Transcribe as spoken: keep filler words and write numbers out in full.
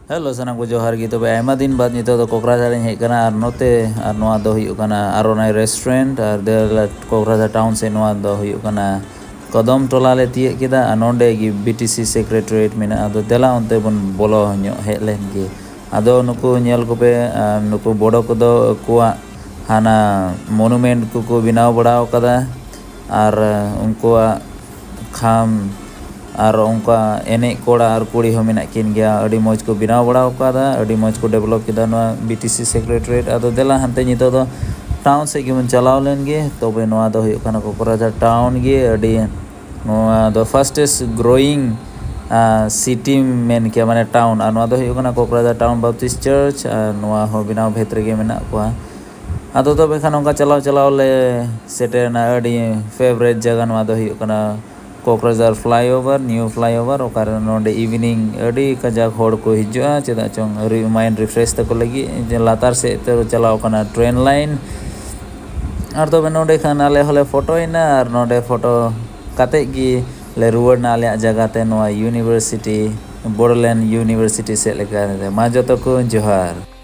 Hello, ᱥᱟᱱᱟᱢ ᱠᱚ ᱡᱚᱦᱟᱨ ᱜᱮ᱾ ᱛᱚᱵᱮ ᱟᱭᱢᱟ ᱫᱤᱱ ᱵᱟᱫ ᱱᱤᱛᱚᱜ ᱫᱚ ᱠᱚᱠᱨᱟᱡᱷᱟᱨ ᱤᱧ ᱦᱮᱡ ᱟᱠᱟᱱᱟ, ᱟᱨ ᱱᱚᱛᱮ, ᱟᱨ ᱱᱚᱣᱟ ᱫᱚ ᱦᱩᱭᱩᱜ ᱠᱟᱱᱟ ᱟᱨᱚᱱᱟᱭ ᱨᱮᱥᱴᱩᱨᱮᱱᱴ, ᱟᱨ ᱫᱮ-, ᱠᱚᱠᱨᱟᱡᱷᱟᱨ ᱴᱟᱣᱩᱱ ᱥᱮᱫ ᱱᱚᱣᱟ ᱫᱚ ᱦᱩᱭᱩᱜ ᱠᱟᱱᱟ ᱠᱚᱫᱚᱢ ᱴᱚᱞᱟ ᱞᱮ ᱛᱤᱭᱟᱹᱜ ᱠᱮᱫᱟ, ᱟᱨ ᱱᱚᱸᱰᱮ ᱜᱮ ᱵᱤ ᱴᱤ ᱥᱤ ᱥᱮᱠᱨᱮᱴᱟᱨᱤᱭᱮᱴ ᱢᱮᱱᱟᱜᱼᱟ᱾ ᱟᱫᱚ ᱫᱮᱞᱟ ᱚᱱᱛᱮ ᱵᱚᱱ ᱵᱚᱞᱚ ᱧᱚᱜ ᱦᱮᱡ ᱞᱮᱱ ᱜᱮ᱾ ᱟᱫᱚ ᱱᱩᱠᱩ ᱧᱮᱞ ᱠᱚᱯᱮ, ᱟᱨ ᱱᱩᱠᱩ ᱵᱚᱰᱚ ᱠᱚᱫᱚ ᱟᱠᱚᱣᱟᱜ ᱦᱟᱱᱟ ᱢᱚᱱᱩᱢᱮᱱᱴ ᱠᱚᱠᱚ ᱵᱮᱱᱟᱣ ᱵᱟᱲᱟ ᱟᱠᱟᱫᱟ, ᱟᱨ ᱩᱱᱠᱩᱣᱟᱜ ᱠᱷᱟᱢ ᱟᱨ ᱚᱱᱠᱟ ᱮᱱᱮᱡ ᱠᱚᱲᱟ ᱟᱨ ᱠᱩᱲᱤ ᱦᱚᱸ ᱢᱮᱱᱟᱜ ᱠᱤᱱ ᱜᱮᱭᱟ᱾ ᱟᱹᱰᱤ ᱢᱚᱡᱽ ᱠᱚ ᱵᱮᱱᱟᱣ ᱵᱟᱲᱟ ᱟᱠᱟᱫᱟ, ᱟᱹᱰᱤ ᱢᱚᱡᱽ ᱠᱚ ᱰᱮᱵᱷᱞᱚᱯ ᱠᱮᱫᱟ ᱱᱚᱣᱟ ᱵᱤ ᱴᱤ ᱥᱤ ᱥᱮᱠᱨᱮᱴᱟᱨᱤᱭᱮᱴ᱾ ᱟᱫᱚ ᱫᱮᱞᱟ ᱦᱟᱱᱛᱮ ᱱᱤᱛᱚᱜ ᱫᱚ ᱴᱟᱣᱩᱱ ᱥᱮᱫ ᱜᱮᱵᱚᱱ ᱪᱟᱞᱟᱣ ᱞᱮᱱ ᱜᱮ᱾ ᱛᱚᱵᱮ ᱱᱚᱣᱟ ᱫᱚ ᱦᱩᱭᱩᱜ ᱠᱟᱱᱟ ᱠᱚᱠᱨᱟᱡᱷᱟᱨ ᱴᱟᱣᱩᱱ ᱜᱮ᱾ ᱟᱹᱰᱤ ᱱᱚᱣᱟ ᱫᱚ ᱯᱷᱟᱥᱴᱮᱥᱴ ᱜᱨᱳᱭᱤᱝ ᱥᱤᱴᱤ ᱢᱮᱱ ᱠᱮᱭᱟ, ᱢᱟᱱᱮ ᱴᱟᱣᱩᱱ᱾ ᱟᱨ ᱱᱚᱣᱟ ᱫᱚ ᱦᱩᱭᱩᱜ ᱠᱟᱱᱟ ᱠᱚᱠᱨᱟᱡᱷᱟᱨ ᱴᱟᱣᱩᱱ ᱵᱟᱯᱴᱤᱥᱴ ᱪᱟᱨᱪ, ᱟᱨ ᱱᱚᱣᱟ ᱦᱚᱸ ᱵᱮᱱᱟᱣ ᱵᱷᱮᱫ ᱨᱮᱜᱮ ᱢᱮᱱᱟᱜ ᱠᱚᱣᱟ᱾ ᱟᱫᱚ ᱛᱚᱵᱮ ᱠᱷᱟᱱ ᱚᱱᱠᱟ ᱪᱟᱞᱟᱣ ᱪᱟᱞᱟᱣ ᱞᱮ ᱥᱮᱴᱮᱨᱮᱱᱟ ᱟᱹᱰᱤ ᱯᱷᱮᱵᱟᱨᱮᱴ ᱡᱟᱭᱜᱟ᱾ ᱱᱚᱣᱟ ᱫᱚ ᱦᱩᱭᱩᱜ ᱠᱟᱱᱟ ᱠᱚᱠᱨᱟᱡᱷᱟᱨ ᱯᱷᱞᱟᱭᱳᱵᱷᱟᱨ, ᱱᱤᱭᱩ ᱯᱷᱞᱟᱭᱳᱵᱷᱟᱨ, ᱚᱠᱟᱨᱮ ᱱᱚᱰᱮ ᱤᱵᱷᱤᱱᱤᱝ ᱟᱹᱰᱤ ᱠᱟᱡᱟᱠ ᱦᱚᱲ ᱠᱚ ᱦᱤᱡᱩᱜᱼᱟ, ᱪᱮᱫᱟᱜ ᱪᱚᱝ ᱢᱟᱭᱤᱱᱰ ᱨᱤᱯᱷᱨᱮᱥ ᱛᱟᱠᱚ ᱞᱟᱹᱜᱤᱫ᱾ ᱡᱮ ᱞᱟᱛᱟᱨ ᱥᱮᱫ ᱛᱮ ᱪᱟᱞᱟᱣ ᱠᱟᱱᱟ ᱴᱨᱮᱱ ᱞᱟᱭᱤᱱ᱾ ᱟᱨ ᱛᱚᱵᱮ ᱱᱚᱰᱮ ᱠᱷᱟᱱ ᱟᱞᱮ ᱦᱚᱸᱞᱮ ᱯᱷᱳᱴᱳᱭᱮᱱᱟ, ᱟᱨ ᱱᱚᱰᱮ ᱯᱷᱳᱴᱳ ᱠᱟᱛᱮᱫ ᱜᱮ ᱞᱮ ᱨᱩᱣᱟᱹᱲ ᱮᱱᱟ ᱟᱞᱮᱭᱟᱜ ᱡᱟᱭᱜᱟ ᱛᱮ, ᱱᱚᱣᱟ ᱤᱭᱩᱱᱤᱵᱷᱟᱨᱥᱤᱴᱤ, ᱵᱳᱰᱳᱞᱮᱱᱰ ᱤᱭᱩᱱᱤᱵᱷᱟᱨᱥᱤᱴᱤ ᱥᱮᱫ ᱞᱮᱠᱟ᱾ ᱢᱟ ᱡᱚᱛᱚ ᱠᱚ ᱡᱚᱦᱟᱨ᱾